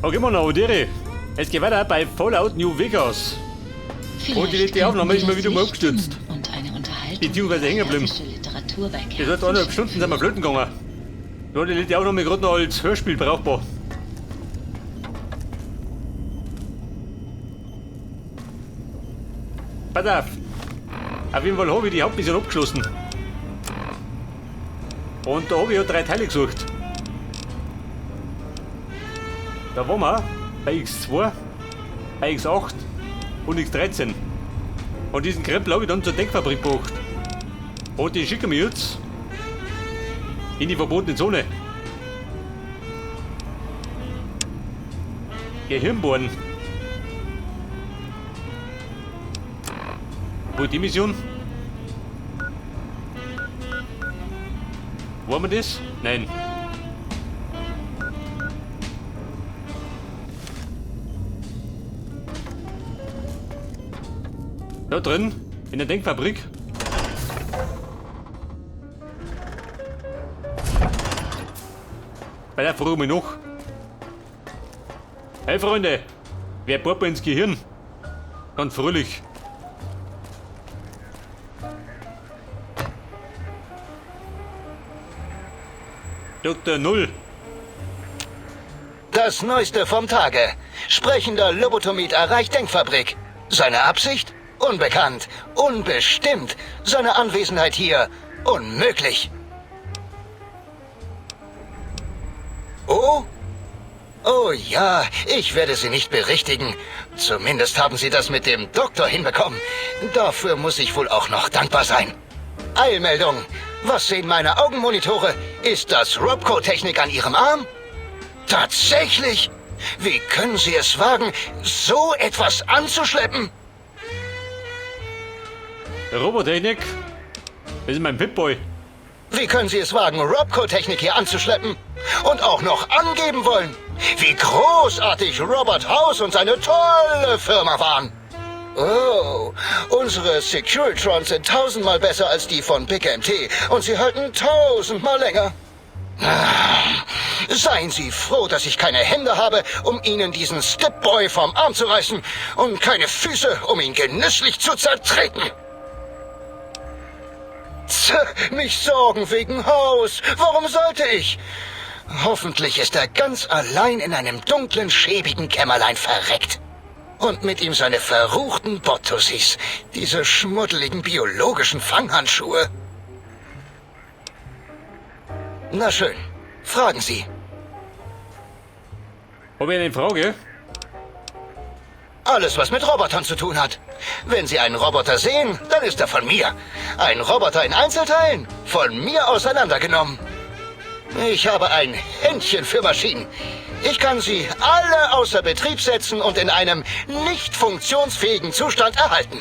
Okay, Mann, Odere. Es geht weiter bei Fallout New Vegas. Vielleicht Und die letzte könnten Aufnahme wir ist mir das wieder mal Licht abgestürzt. dimmen Und eine Unterhaltung Beziehungsweise über hängen geblieben. persische Literatur bei Das hat eineinhalb Stunden sind wir flöten gegangen. Da war die letzte Aufnahme gerade noch als Hörspiel brauchbar. Pass auf. Auf jeden Fall habe ich die Hauptmission abgeschlossen. Und da habe ich ja drei Teile gesucht. Da waren wir bei X2, bei X8 und X13. Und diesen Krempel habe ich dann zur Denkfabrik gebracht. Und den schicken wir jetzt in die verbotene Zone. Gehirnbohren. Wo ist die Mission? Wollen wir das? Nein. Da drin, in der Denkfabrik. Bei der frage ich mich noch. Hey Freunde, wer bohrt mir ins Gehirn? Ganz fröhlich. Dr. Null. Das Neueste vom Tage. Sprechender Lobotomit erreicht Denkfabrik. Seine Absicht? Unbekannt. Unbestimmt. Seine Anwesenheit hier? Unmöglich. Oh? Oh ja, ich werde Sie nicht berichtigen. Zumindest haben Sie das mit dem Doktor hinbekommen. Dafür muss ich wohl auch noch dankbar sein. Eilmeldung. Was sehen meine Augenmonitore? Ist das Robco-Technik an Ihrem Arm? Tatsächlich? Wie können Sie es wagen, so etwas anzuschleppen? Robotechnik. Das ist mein Pip-Boy. Wie können Sie es wagen, Robco-Technik hier anzuschleppen? Und auch noch angeben wollen? Wie großartig Robert House und seine tolle Firma waren. Oh, unsere Securitrons sind tausendmal besser als die von Big MT und sie halten tausendmal länger. Ah, Seien Sie froh, dass ich keine Hände habe, um Ihnen diesen Stepboy vom Arm zu reißen und keine Füße, um ihn genüsslich zu zertreten. Tch, mich sorgen wegen Haus. Warum sollte ich? Hoffentlich ist er ganz allein in einem dunklen, schäbigen Kämmerlein verreckt. Und mit ihm seine verruchten Bottussis, diese schmuddeligen biologischen Fanghandschuhe. Na schön, fragen Sie. Habe ich eine Frage? Alles, was mit Robotern zu tun hat. Wenn Sie einen Roboter sehen, dann ist er von mir. Ein Roboter in Einzelteilen, von mir auseinandergenommen. Ich habe ein Händchen für Maschinen. Ich kann sie alle außer Betrieb setzen und in einem nicht funktionsfähigen Zustand erhalten.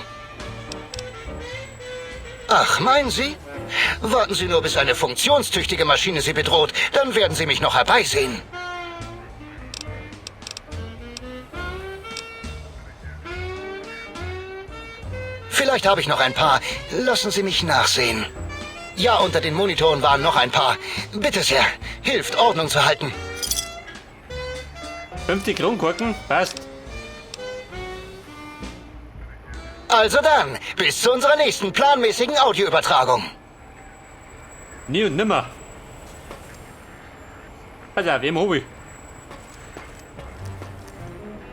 Ach, meinen Sie? Warten Sie nur, bis eine funktionstüchtige Maschine Sie bedroht, dann werden Sie mich noch herbeisehen. Vielleicht habe ich noch ein paar. Lassen Sie mich nachsehen. Ja, unter den Monitoren waren noch ein paar. Bitte sehr, hilft, Ordnung zu halten. 50 Kronkorken? Passt. Also dann, bis zu unserer nächsten planmäßigen Audioübertragung. Nie und nimmer. Pass auf, wem hab ich?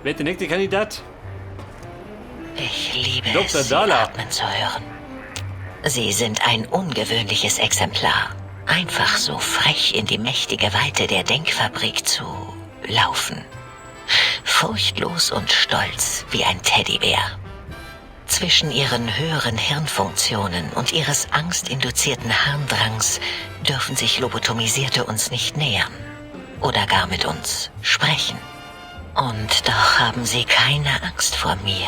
Wer ist der nächste Kandidat? Ich liebe Dr. es, Sie Dahler. atmen zu hören. Sie sind ein ungewöhnliches Exemplar. Einfach so frech in die mächtige Weite der Denkfabrik zu laufen. Furchtlos und stolz wie ein Teddybär. Zwischen ihren höheren Hirnfunktionen und ihres angstinduzierten Harndrangs dürfen sich Lobotomisierte uns nicht nähern oder gar mit uns sprechen. Und doch haben sie keine Angst vor mir.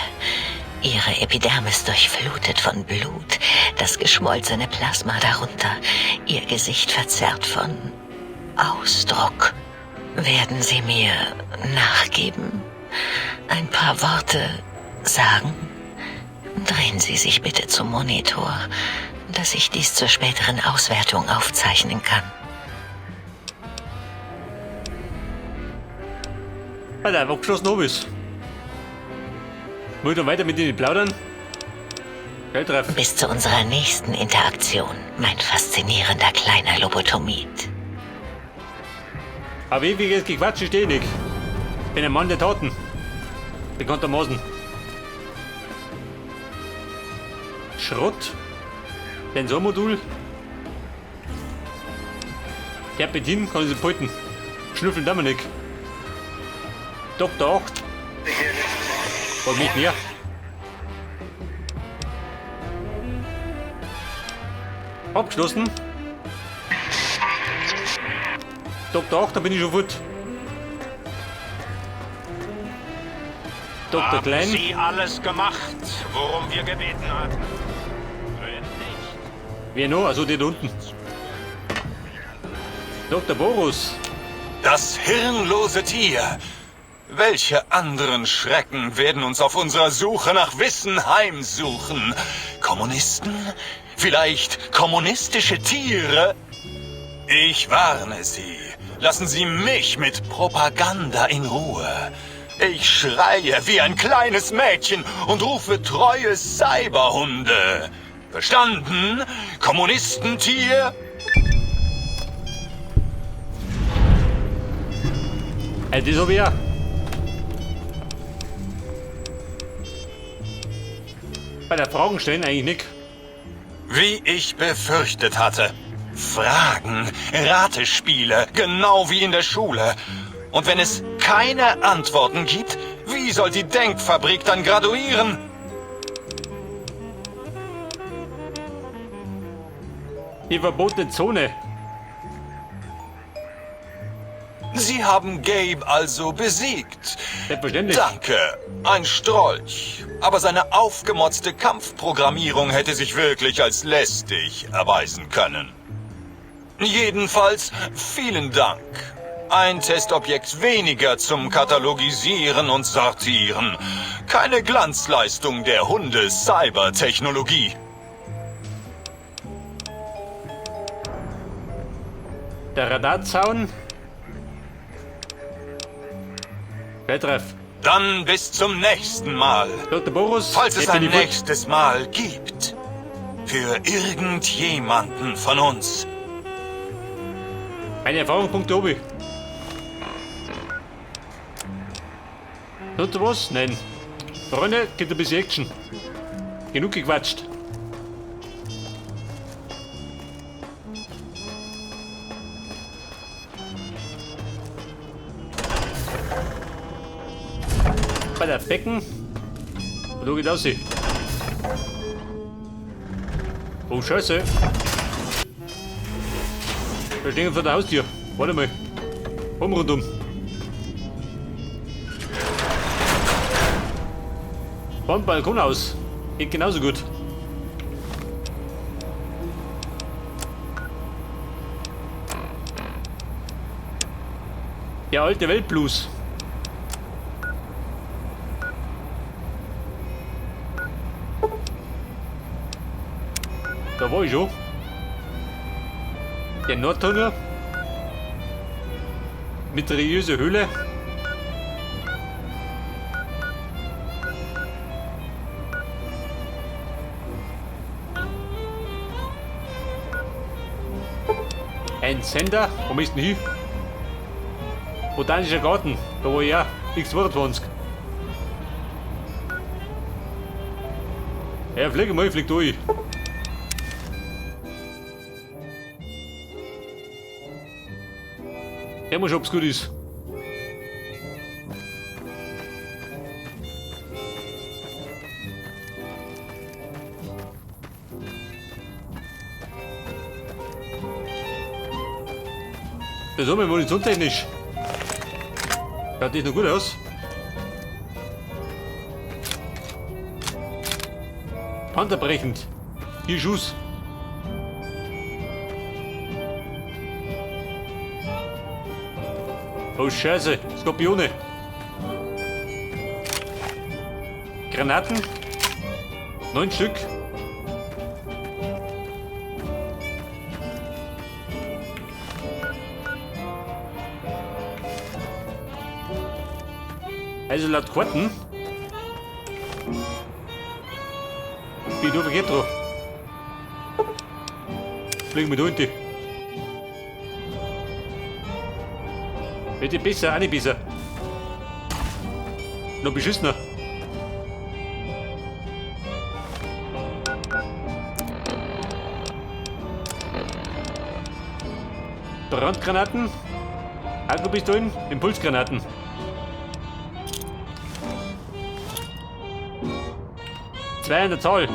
Ihre Epidermis durchflutet von Blut, das geschmolzene Plasma darunter, ihr Gesicht verzerrt von Ausdruck. Werden Sie mir nachgeben? Ein paar Worte sagen? Drehen Sie sich bitte zum Monitor, dass ich dies zur späteren Auswertung aufzeichnen kann. Alter, abgeschlossen hab ich's. Wollt ihr weiter mit Ihnen plaudern? Geld treffen. Bis zu unserer nächsten Interaktion, mein faszinierender kleiner Lobotomit. Aber ewiges Gequatsche stehe ich nicht. Bin ein Mann der Taten. Bekanntermaßen. Schrott. Sensormodul. Terpentin kann ich sie behalten. Schnüffeln da wir nicht. Dr. 8. Und nicht mehr. Abgeschlossen. Dr. 8, da bin ich schon fort. Dr. Haben Klein. Sie alles gemacht, worum wir gebeten hatten? Wenn nicht, Wer noch? Also der da unten. Dr. Boros. Das hirnlose Tier. Welche anderen Schrecken werden uns auf unserer Suche nach Wissen heimsuchen? Kommunisten? Vielleicht kommunistische Tiere? Ich warne Sie. Lassen Sie mich mit Propaganda in Ruhe. Ich schreie wie ein kleines Mädchen und rufe treue Cyberhunde. Verstanden? Kommunistentier? Also das hab ich auch. Bei der Fragen stellen eigentlich nicht. Wie ich befürchtet hatte. Fragen, Ratespiele, genau wie in der Schule. Und wenn es keine Antworten gibt, wie soll die Denkfabrik dann graduieren? Die verbotene Zone. Sie haben Gabe also besiegt. Selbstverständlich. Danke, ein Strolch. Aber seine aufgemotzte Kampfprogrammierung hätte sich wirklich als lästig erweisen können. Jedenfalls, vielen Dank. Ein Testobjekt weniger zum Katalogisieren und Sortieren. Keine Glanzleistung der Hunde-Cyber-Technologie. Der Radarzaun. Weltreff. Dann bis zum nächsten Mal. Dr. Boros. Falls es ich bin ein die Wut. nächstes Mal gibt. Für irgendjemanden von uns. Meine Erfahrungspunkte hab ich. Tut er was? Nein. Freunde, geht ein bisschen Action. Genug gequatscht. Bei der Becken. Wo geht aus? Oh Scheiße. Wir stehen vor der Haustür. Warte mal. Um rundum. Vom Balkon aus. Geht genauso gut. Der alte Weltblues. Da war ich schon. Der Nordtunnel. Mysteriöse Höhle. Ein Sender. Wo ist denn hin? Botanischer Garten. Da war ich auch. X22. Ja, flieg mal, flieg durch. Der muss, ob's gut ist. Das haben wir munitionstechnisch. Schaut nicht noch gut aus. Panzerbrechend. Hier Schuss. Oh Scheiße, Skorpione. Granaten. 9 Stück. Also laut Karten bin ich da verkehrt dran. Fliegen wir da hinten. Wird die besser, auch nicht besser. Noch beschissener. Brandgranaten, Akkupistolen, Impulsgranaten. Zwei an der Zahl.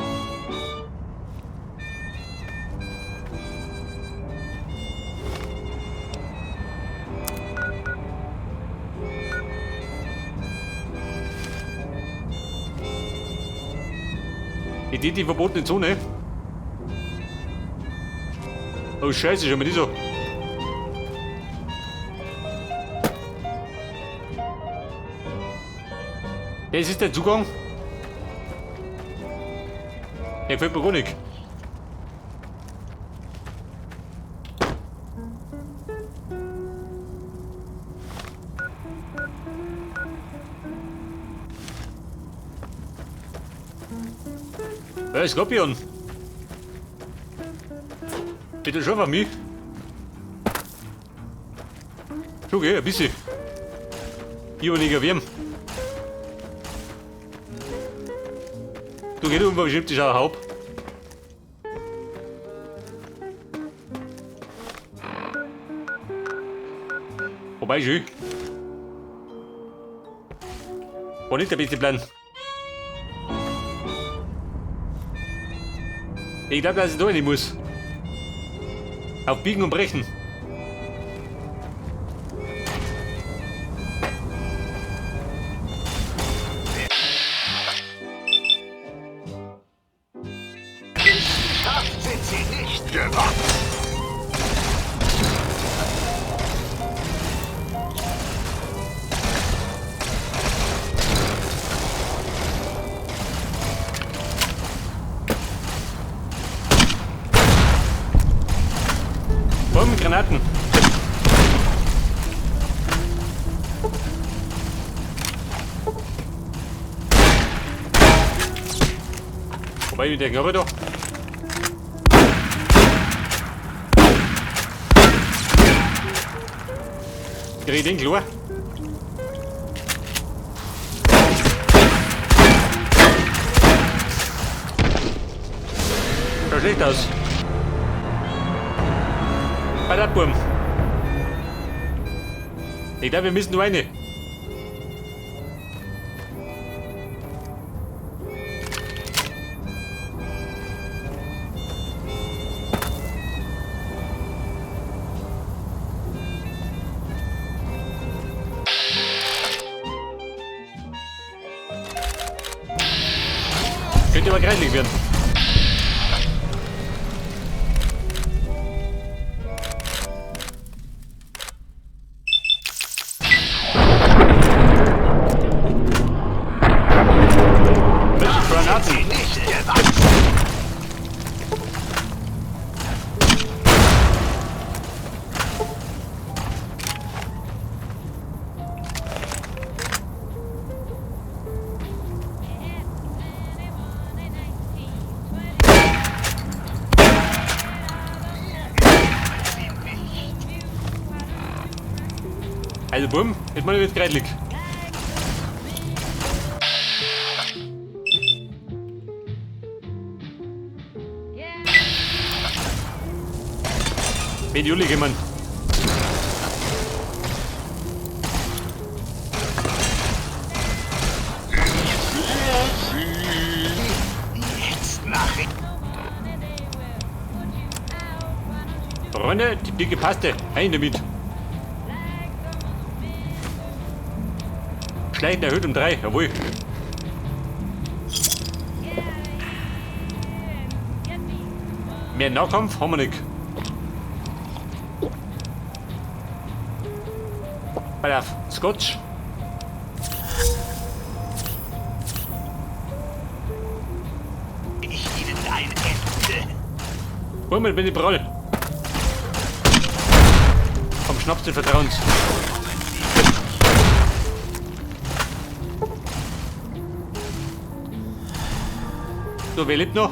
Idee die verbotene Zone. Oh Scheiße, schon mal die so. Das ist der Zugang. Der gefällt mir gar nicht. Hey, Skorpion. Bitte schon von mir. Schon gell, ein bisschen. Ich hab nicht wärm. Du gehst um, bestimmt ist auch Haupt. Wobei, schön. War nicht der beste Plan. Ich glaube, dass ich da rein muss. Auf Biegen und Brechen. Wissenschaft sind sie nicht gewachsen. Bombengranaten. Wobei mit der Knarre da. Krieg ich den klar? Schaut schlecht aus. Bei der Burm. Ich glaube, wir müssen nur eine. Könnte aber greiflich werden. Granaten. Nicht gewachsen. Also bumm, jetzt mal wird greidlich. Wenn Juli kommen. Jetzt mach ich. Freunde, die dicke Paste. Rein damit. Schleichen erhöht um 3, jawohl. Mehr Nahkampf haben wir nicht. Pass auf, Scotch. Ich Ihnen ein Ende. Hol bin ich prall. Vom Schnaps des Vertrauens. So, wer lebt noch?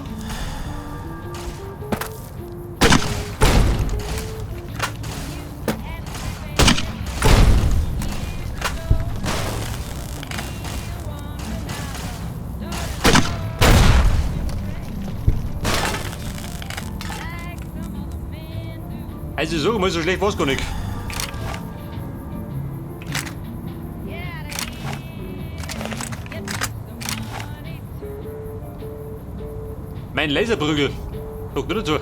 Also so, mal so schlecht war's gar nicht. Mein Laserprügel. Guck nur dazu.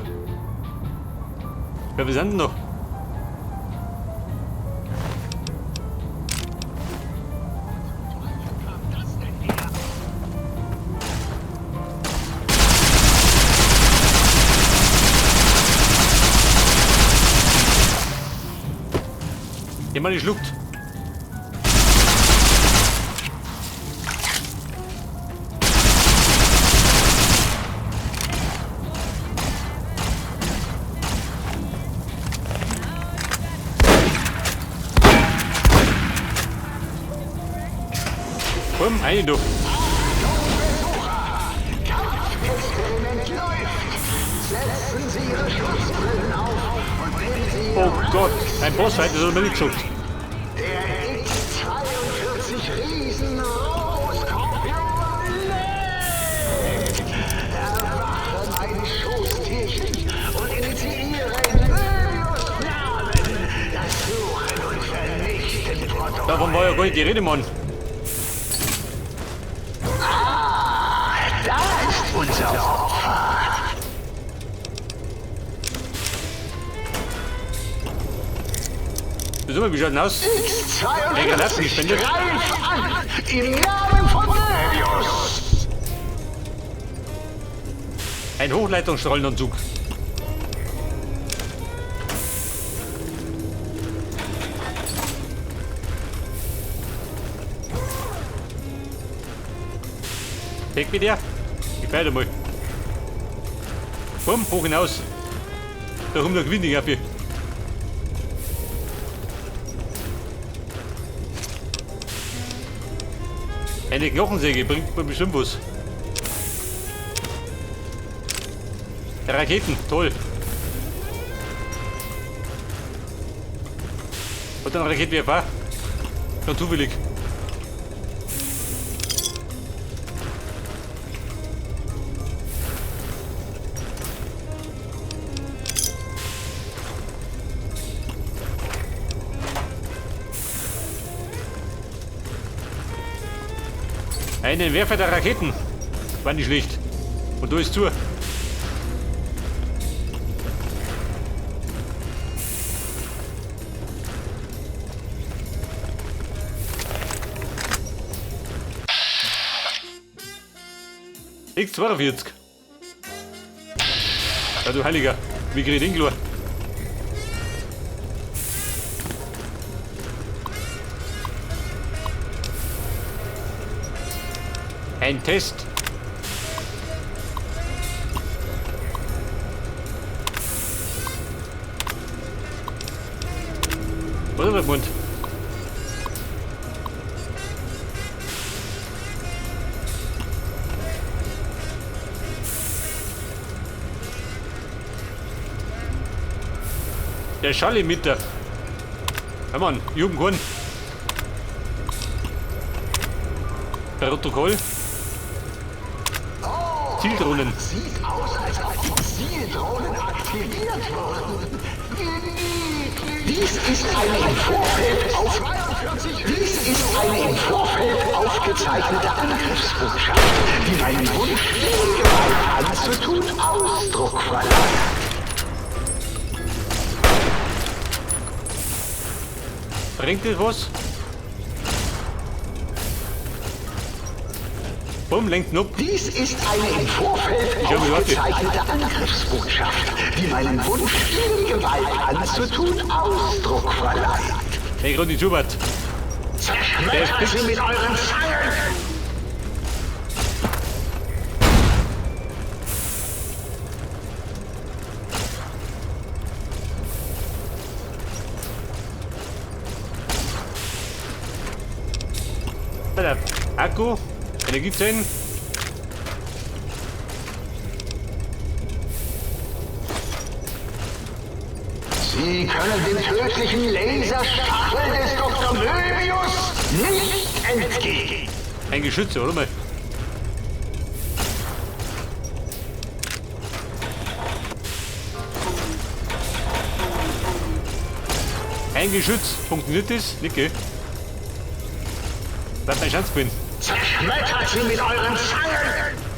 Ja, wir sind denn noch? Jemand schluckt. Komm, rein du. Oh Gott, ein Bossfight, das hat mir nicht gesagt. Der X-42 Riesen-Robo-Skorpion lebt! Erwache, mein Schoßtierchen, und initiiere in Möbius Namen das Suchen und Vernichten Protokoll. Davon war ja gar nicht die Rede, Mann. Ah, da ist unser Opfer. So, wie schaut denn aus? X-42, Granaten gespendet. greif an! Im Namen von Möbius! Ein Hochleitungsstrahlenanzug. Weg mit dir. Ich werde mal. Komm, hoch hinaus. Da kommt noch Gewinning auf hier. Eine Knochensäge bringt mir bestimmt was. Raketen, toll. Und dann Raketenwerfer. Schon zufällig. Einen Werfer der Raketen. War nicht schlecht. Und da ist zu. X42. Ja, du Heiliger. Wie krieg ich den klar? Ein Test. Was ist der Mund? Der Schallimiter. Ja Mann, Jugendhorn. Protokoll. Zieldrohnen. Sieht aus, als ob die Zieldrohnen aktiviert wurden. Dies ist eine im Vorfeld auf Dies ist eine im Vorfeld aufgezeichnete Angriffsbotschaft, die meinen Wunsch, Ihnen Gewalt anzutun, Ausdruck verleiht. Bringt das was? Bumm, lenkt ab. Dies ist eine im Vorfeld Ich hab mich aufgezeichnete Angriffsbotschaft, die meinen Wunsch, Ihnen Gewalt anzutun, Ausdruck verleiht. Hey, gerade die Zubert. Zerschmettert sie mit euren Zangen! Der Akku, Energiezellen. Sie können dem tödlichen Laserstachel des Dr. Möbius nicht entgehen. Ein Geschütz, oder mal? Ein Geschütz. Funktioniert das? Nicht, gell? Bleibt mein Chance gewinnen. Zerschmettert sie mit euren Zangen!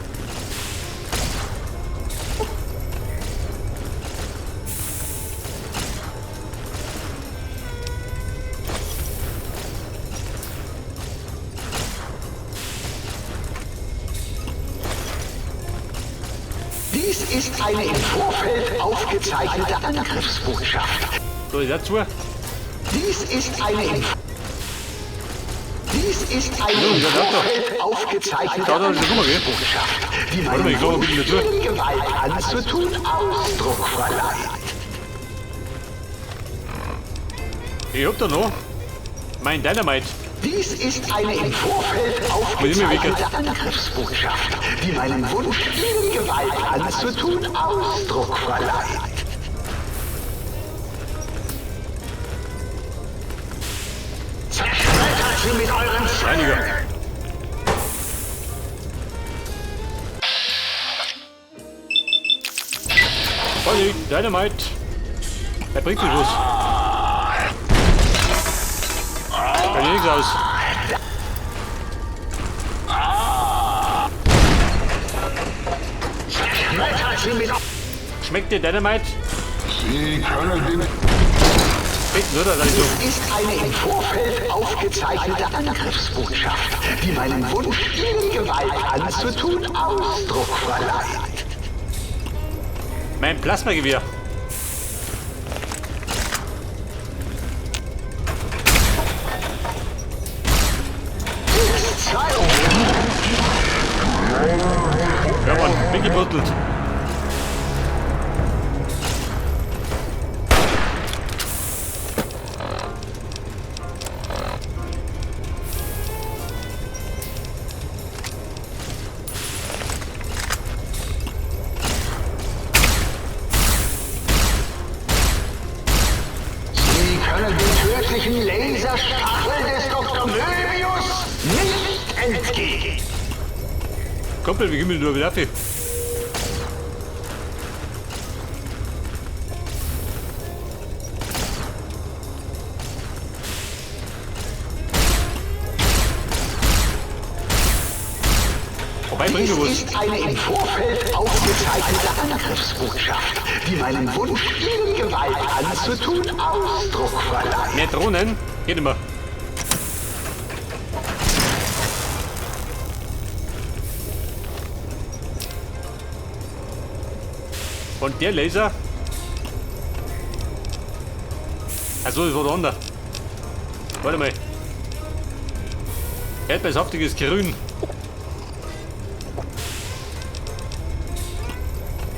Dies ist eine im Vorfeld aufgezeichnete Angriffsbotschaft. So, ist dazu. Dies ist eine im Dies ist eine im ja, da, da. Vorfeld aufgezeichnete Da, da, ist schon mal, gell? Angriffsbotschaft, die Warte mal, meinem ich glaube, Wunsch, ich bin dazu. Ihnen Gewalt anzutun, Ausdruck verleiht. Ich hab da noch mein Dynamite. Dies ist eine im Vorfeld Muss ich mir aufgezeichnete Angriffsbotschaft, die meinem Wunsch, Ihnen Gewalt anzutun, Ausdruck verleiht. Zerschmettert sie mit euren Reiniger. Zangen! Vorsicht, Dynamite. Er bringt sich was. Kann ja nichts aus. Zerschmettert sie mit Schmeckt dir Dynamite? Sie können dem Bitte, oder? Sag ich so. Dies ist eine im Vorfeld aufgezeichnete Angriffsbotschaft, die meinem Wunsch, Ihnen Gewalt anzutun, Ausdruck verleiht. Mein Plasmagewehr. X2 Ja, Mann, weggebruttelt. Sie können dem tödlichen Laserstachel des Dr. Möbius nicht entgehen. Kumpel, wie kommen wir nur wieder auf? Vorbei bringt Dies du was. ist eine im Vorfeld aufgezeichnete Angriffsbotschaft, die meinem Wunsch, Ihnen Gewalt anzutun, Ausdruck verleiht. Mehr Drohnen? Geht immer. Und der Laser? Achso, das war der andere. Warte mal. Erdbeersaftiges Grün.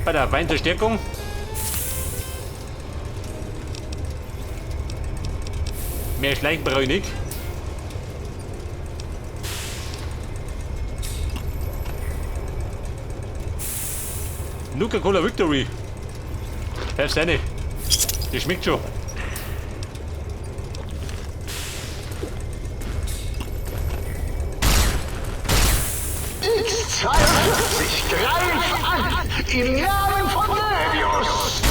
Bei der Weinverstärkung. Mehr Schleichen brauche ich nicht. Nuka-Cola Victory. Pfeif seine. Die schmeckt schon. X42, greif an! Im Namen von Möbius!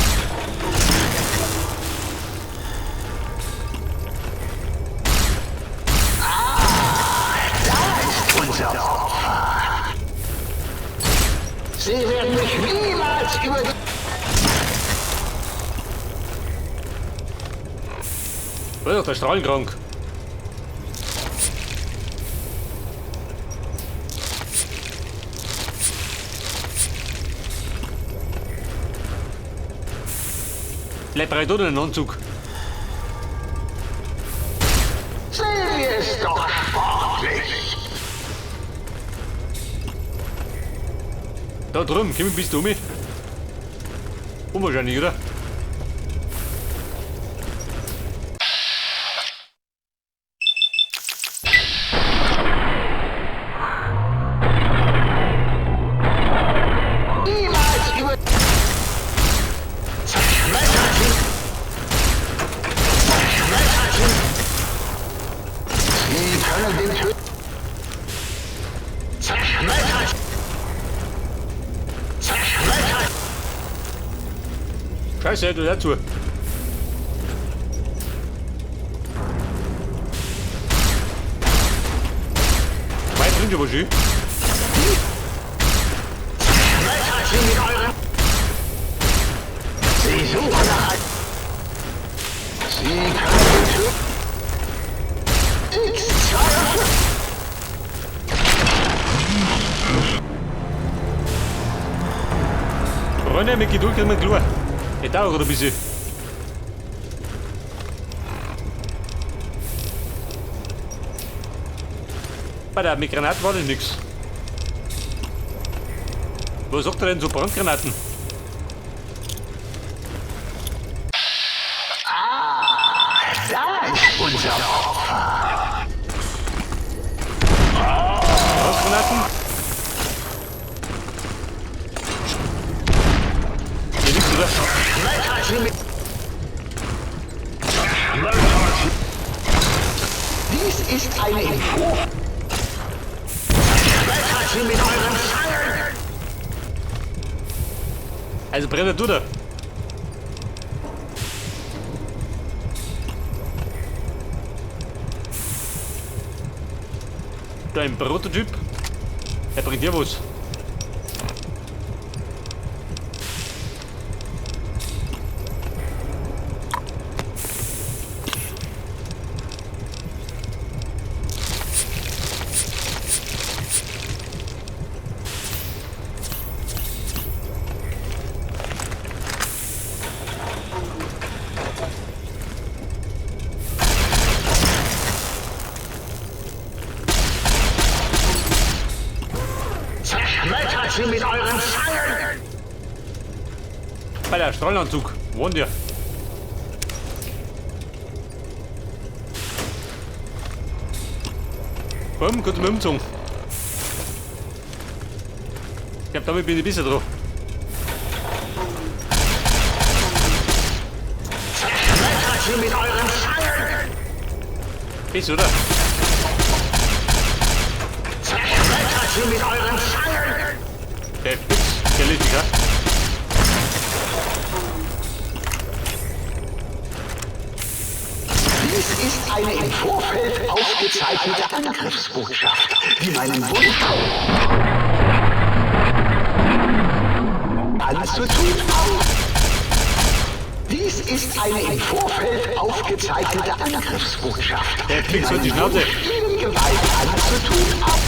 Ah, da ist unser Opfer. Sie werden mich niemals über die... Da ist doch der Strahlenkrank. Vielleicht brauche ich da noch einen Anzug. Sehen wir es doch sportlich. Da drüben, komm, bist du mit? Unwahrscheinlich, oder? Niemals über... Zerschmettert sie... können den Tö... Zerschmettert! Zerschmettert! Scheiße, du dazu. Weit drin, aber schön. Zerschmettert sie mit euren... Sie suchen nach... Sie können den Tö... X2... Freunde, mit Geduld kriegt man klar. Ich dauert ein bisschen. Bei mit Granaten war das nix. Was sagt er denn zu Brandgranaten? Ah, da ist unser Opfer. Brandgranaten? Hier nix, oder? Zerschmettert sie mit... Dies ist eine Info. Zerschmettert sie mit euren Zangen! Also brennt er durch. Da ein Prototyp. Der bringt dir was. Zerschmettert sie mit euren Zangen! Bei der Strahlenanzug. Wo der? Komm, kurz mal umzogen. Ich glaub, damit bin ich besser drauf. Zerschmettert sie mit euren Zangen! Besser, oder? Zerschmettert sie mit euren Zangen! Der Fix, der lässt sich, ja? Dies ist eine im Vorfeld aufgezeichnete Angriffsbotschaft, die meinen Wunsch anzutun auf. Dies ist eine im Vorfeld aufgezeichnete Angriffsbotschaft, Der die Fix hat die meinen Schnauze. Wunsch, Ihnen Gewalt anzutun auf.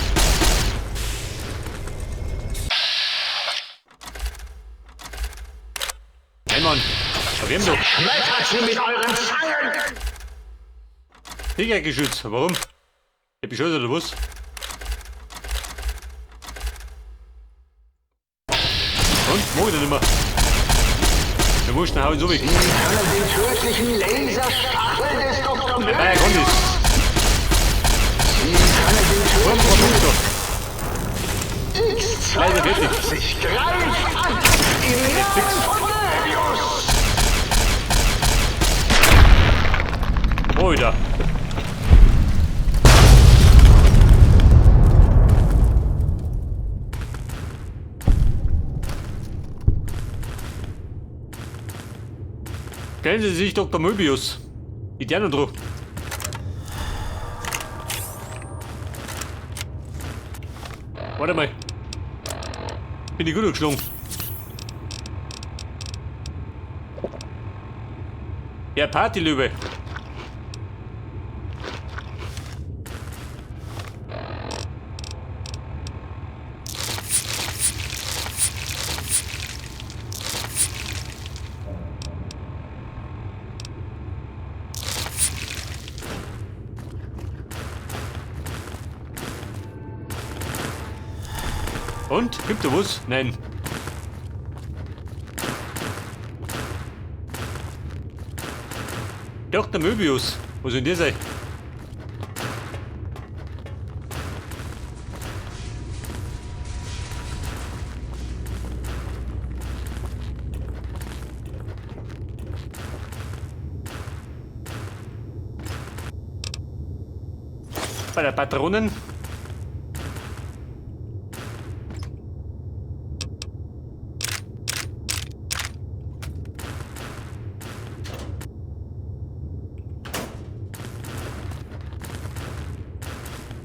Nein, Mann. Aber wir haben doch Schmettert sie mit euren Zangen! Tigergeschütz. Warum? Der Beschuss oder was? Und? Mag ich nicht mehr. Der Wurscht, dann hau ich so weg. Sie können den tödlichen Laserstachel des Dr. Der Bayer kann das. Sie können den Warum? tödlichen Warum? Leider fertig. X42 greif an! Im Namen von Möbius! Alter. Stellen Sie sich Dr. Möbius. Die noch drauf. Warte mal. Bin ich gut geschlungen. Ja, Partylöwe. Und? Gibt er was? Nein. Dr. Möbius. Wo soll denn der sein? bei der Patronen.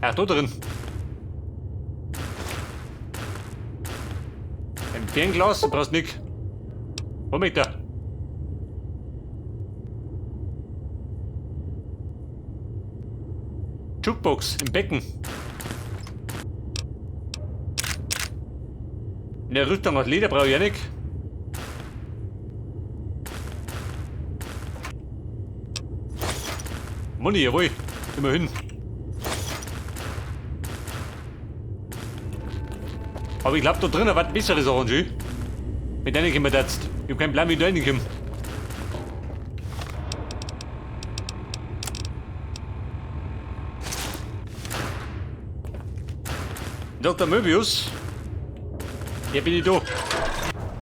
Ach, da drin. Ein Fernglas, du brauchst nix. Wo mit da? Jukebox im Becken. In der Rüstung aus Leder brauche ich ja nicht. Money, jawohl. Immerhin. Aber ich glaube, da drinnen war bessere Sachen, schön. Mit denen kommen wir jetzt. Ich hab keinen Plan, wie da reinkommen. Dr. Möbius? Ja, bin ich da.